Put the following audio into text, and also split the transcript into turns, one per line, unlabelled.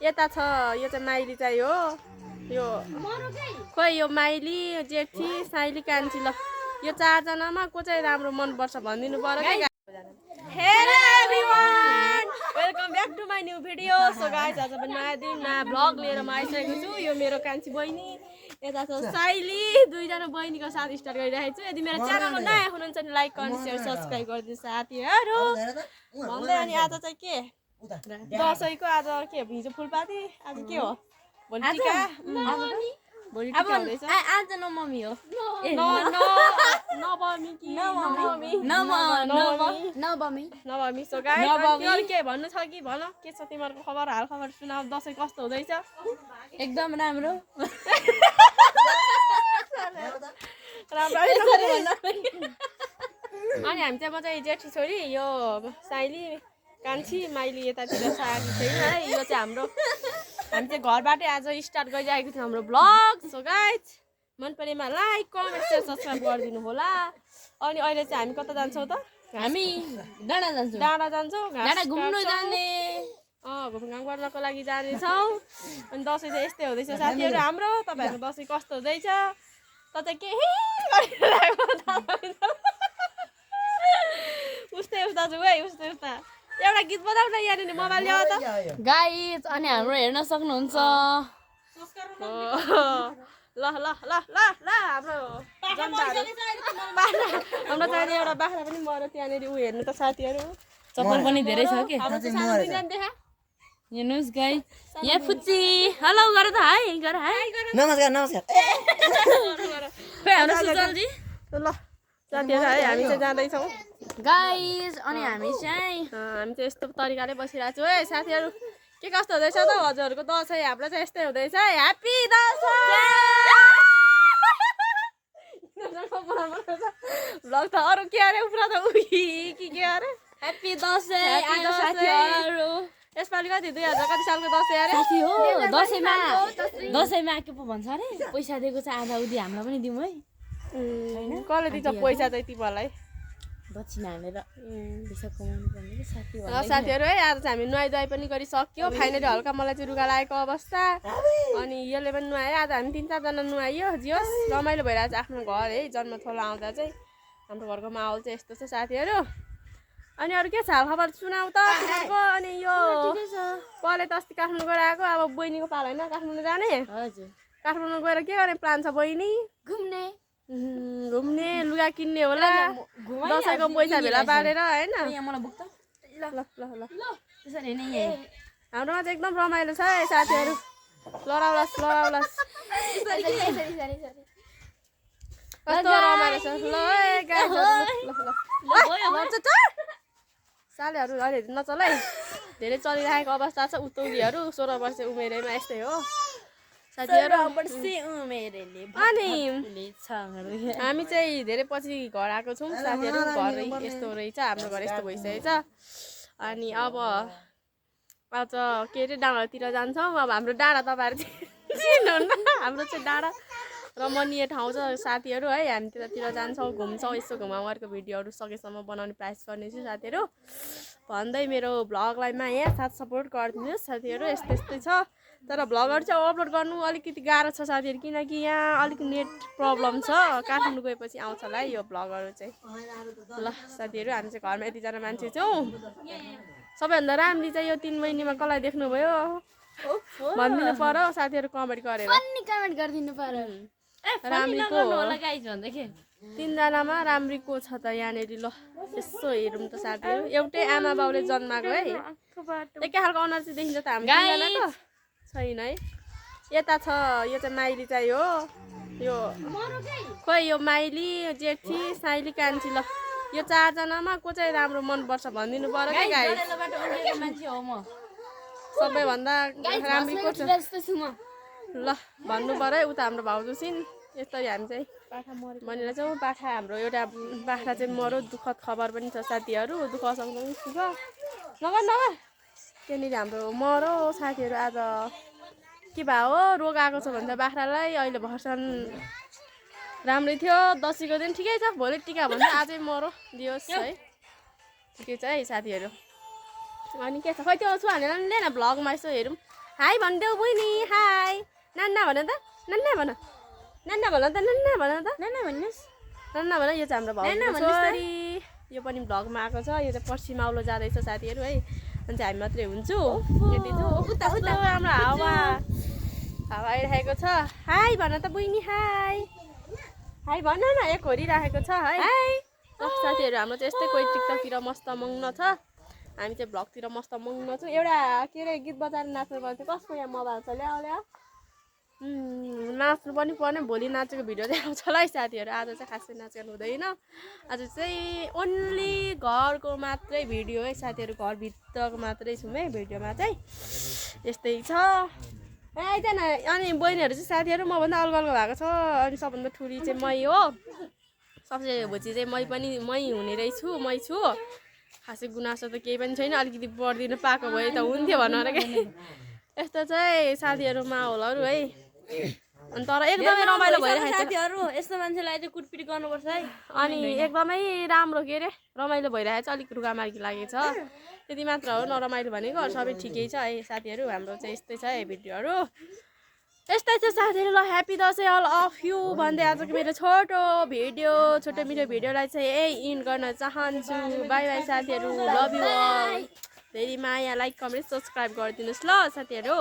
यता छ यो चाहिँ माइली चाहिँ हो यो खोइ यो माइली जेठी साइली कान्छी ल यो चारजनामा को चाहिँ राम्रो मनपर्छ भनिदिनु पर्यो क्या hello everyone welcome back to my new video so guys आज पनि नयाँ दिन नयाँ भ्लग लिएर म आइसकेको छु यो मेरो कान्छी बहिनी यता छ साइली दुईजना बहिनीको साथ स्टार्ट गरिरहेको छु यदि मेरो च्यानलमा नयाँ हुनुहुन्छ भने लाइक कमेन्ट सेयर सब्सक्राइब गरिदिनु साथीहरू भन्दै अनि आज चाहिँ के दसैँको आज के हिजो फुलपाती आज के हो भोलि टिका भोलि टिका हुँदैछ
आज न मम्मी हो
नवमी सो गाइस के भन्नु छ कि भन के छ तिमीहरूको खबर हाल खबर सुनाऊ दसैँ कस्तो हुँदैछ
एकदम राम्रो
अनि हामी चाहिँ म चाहिँ जेठी छोरी यो साइली कान्छी माइली यतातिर साथी छैन है यो चाहिँ हाम्रो हामी चाहिँ घरबाटै आज स्टार्ट गरिरहेको थियौँ हाम्रो भ्लग सो गाइस मन परेमा लाइक कमेन्ट सेयर सब्सक्राइब गरिदिनु होला अनि अहिले चाहिँ हामी कता जान्छौँ त
हामी डाँडा जान्छौँ
डाँडा
घुम्नु जाने
घुमघाम गर्नको लागि जानेछौँ अनि दसैँ चाहिँ यस्तै हुँदैछ साथीहरू हाम्रो तपाईँहरूको दसैँ कस्तो हुँदैछ त चाहिँ केही उस्तै उस्ता छु है उस्तै उस्ता एउटा गीत बजाउ न यहाँनिर मोबाइल ल्याऊ त
गाइस अनि हाम्रो हेर्न सक्नुहुन्छ
ल ल ल ल ल हाम्रो हाम्रो चाहिँ एउटा बाख्रा पनि मऱ्यो त्यहाँनिर ऊ हेर्नु त साथीहरू
चप्पल पनि धेरै छ के हेर्नुहोस् गाइस यहाँ फुच्ची हेलो गर त हाई गर हाई
नमस्कार नमस्कार
खै हाम्रो सुजलजी
ल साथीहरू है हामी चाहिँ जाँदैछौँ
गाइस अनि हामी चाहिँ
यस्तो तरिकाले बसिरहेको छु है साथीहरू के कस्तो हुँदैछ त हजुरहरूको दसैँ हाम्रो चाहिँ यस्तै हुँदैछ ह्याप्पी दसैँ भ्लग त अरू के अरे उफ्रा त उही के अरे
ह्याप्पी दसैँ साथीहरू
यसपालि कति 2000 कति सालको दसैँ अरे
साथी हो दसैँमा के पो भन्छ अरे पैसा दिएको चाहिँ आधा उधी हामीलाई पनि दिउँ है
कसले दिन्छ पैसा चाहिँ तिमीहरूलाई
दक्षिणा हालेर पैसा कमाउनु पर्ने कि
साथीहरू है आज चाहिँ हामी नुहाइ पनि गरिसक्यो फाइनली हल्का मलाई चाहिँ रुगा लागेको अवस्था अनि यसले पनि नुहायो आज हामी 3-4 जना नुहायो जियोस् रमाइलो भइरहेको छ आफ्नो घर है जन्मथलो आउँदा चाहिँ हाम्रो घरको माहौल चाहिँ यस्तो छ साथीहरू अनि अरू के छ हालखबर सुनाउ त तिमीहरूको अनि यो पले त अस्ति काठमाडौँ गएर आएको अब बहिनीको पालो होइन काठमाडौँ जाने
हजुर
काठमाडौँ गएर के गर्ने प्लान छ बहिनी घुम्ने लुगा किन्ने होला दसैँको पैसा भेला पारेर होइन
ल
ल ल ल
त्यसरी नै यही
हाम्रोमा चाहिँ एकदम रमाइलो छ है साथीहरू लडाउलास कस्तो रमाइलो छ ल सालेहरू अहिले नचल है धेरै चलिरहेको अवस्था छ उतौलीहरू 16 वर्ष उमेरैमा यस्तै हो साथीहरू अनि हामी चाहिँ धेरै पछि घर आएको छौँ साथीहरू घर यस्तो रहेछ हाम्रो घर यस्तो भइसकेको छ अनि अब आज के अरे डाँडातिर जान्छौँ अब हाम्रो डाँडा तपाईँहरू चाहिँ चिन्नुहुन्न हाम्रो चाहिँ डाँडा रमणीय ठाउँ छ साथीहरू है हामी त्यतातिर जान्छौँ घुम्छौँ यसो घुमाउहरूको भिडियोहरू सकेसम्म बनाउने प्रयास गर्नेछु साथीहरू भन्दै मेरो भ्लगलाई माया साथ सपोर्ट गरिदिनुहोस् साथीहरू यस्तै छ तर भ्लगहरू चाहिँ अपलोड गर्नु अलिकति गाह्रो छ साथीहरू किनकि यहाँ अलिक नेट प्रब्लम छ काठमाडौँ गएपछि आउँछ होला है यो भ्लगहरू चाहिँ ल साथीहरू हामी चाहिँ घरमा यतिजना मान्छे छौँ सबैभन्दा राम्री चाहिँ यो 3 महिनामा कसलाई देख्नुभयो भनिदिनु पर्यो साथीहरू कमेन्ट
गरिदिनु पर्यो
राम्रीको
होला गाइज भन्दै
3 जनामा राम्रीको छ त यहाँनिर ल यसो हेरौँ त साथीहरू एउटै आमा बाउले जन्माएको है एकै खालको अनुहार चाहिँ देखिन्छ त हाम्रो 3 जनाको छैन है यता छ यो चाहिँ माइली चाहिँ हो यो खोइ यो माइली जेठी साइली कान्छी ल यो 4 जनामा को चाहिँ राम्रो मनपर्छ भनिदिनु पर्यो क्या गाइस सबैभन्दा राम्रीको छ ल भन्नु पर्यो है उता हाम्रो भाउजू छिन् यसरी हामी चाहिँ भनेर चाहिँ पाठा हाम्रो एउटा बाख्रा चाहिँ मरो दुःखद खबर पनि छ साथीहरू दुःख सँगसँगै सुख नगर त्यहाँनिर हाम्रो मरो साथीहरू आज के भयो रोग आएको छ भन्छ बाख्रालाई अहिले भर्सन राम्रै थियो दसैँको दिन ठिकै छ भोलि टिका भन्छ आजै मरो दियोस् है ठिकै छ है साथीहरू अनि के छ खै त्यो छु हालेर ल्याएन भ्लगमा यसो हेरौँ हाई भनिदेऊ बहिनी हाई नान्ना भन त नान्ना भन नान्ना भन त नान्ना भन त
नाना भन्नुहोस्
नान्ना भन यो चाहिँ हाम्रो भाउजूको छोरी यो पनि भ्लगमा आएको छ यो चाहिँ पर्सि माउलो जाँदैछ साथीहरू है अनि चाहिँ हामी मात्रै हुन्छु यति छु राम्रो हावा आइरहेको छ हाई भन त बहिनी हाई हाई भन न एक होरिरहेको छ है साथीहरू हाम्रो चाहिँ यस्तै कोही टिकटकतिर मस्त मग्न छ हामी चाहिँ भ्लगतिर मस्त मग्न छौँ एउटा के अरे गीत बजाएर नाच्नु पर्थ्यो कसको यहाँ मोबाइल छ ल्याऊ ल्याऊ नाच्नु पनि पर्ने भोलि नाचेको भिडियो देखाउँछ होला है साथीहरू आज चाहिँ खासै नाचेको हुँदैन आज चाहिँ ओन्ली घरको मात्रै भिडियो है साथीहरू घरभित्रको मात्रै छौँ है भिडियोमा चाहिँ यस्तै छ आइज न अनि बहिनीहरू चाहिँ साथीहरू मभन्दा अलग अलग भएको छ अनि सबभन्दा ठुली चाहिँ मै हो सबसे भोची चाहिँ मै हुने रहेछु मै छु खासै गुनासो त केही पनि छैन अलिकति पढिदिनु पाएको भए त हुन्थ्यो भनेर के यस्तो चाहिँ साथीहरू माहौलहरू है अनि तर एकदमै रमाइलो भइरहेको छ
साथीहरू यस्तो मान्छेलाई चाहिँ कुटपिट गर्नुपर्छ है
अनि एकदमै राम्रो के अरे रमाइलो भइरहेको छ अलिक रुगामार्गी लागेको छ त्यति मात्र हो नरमाइलो भनेको अरू सबै ठिकै छ है साथीहरू हाम्रो चाहिँ यस्तै छ है भिडियोहरू यस्तै छ साथीहरू ल happy Dashain all of you भन्दै आजको मेरो छोटो मिठो भिडियोलाई चाहिँ इन्ड गर्न चाहन्छु बाई बाई साथीहरू लभ यु अल धेरै माया लाइक कमेन्ट सब्सक्राइब गरिदिनुहोस् ल साथीहरू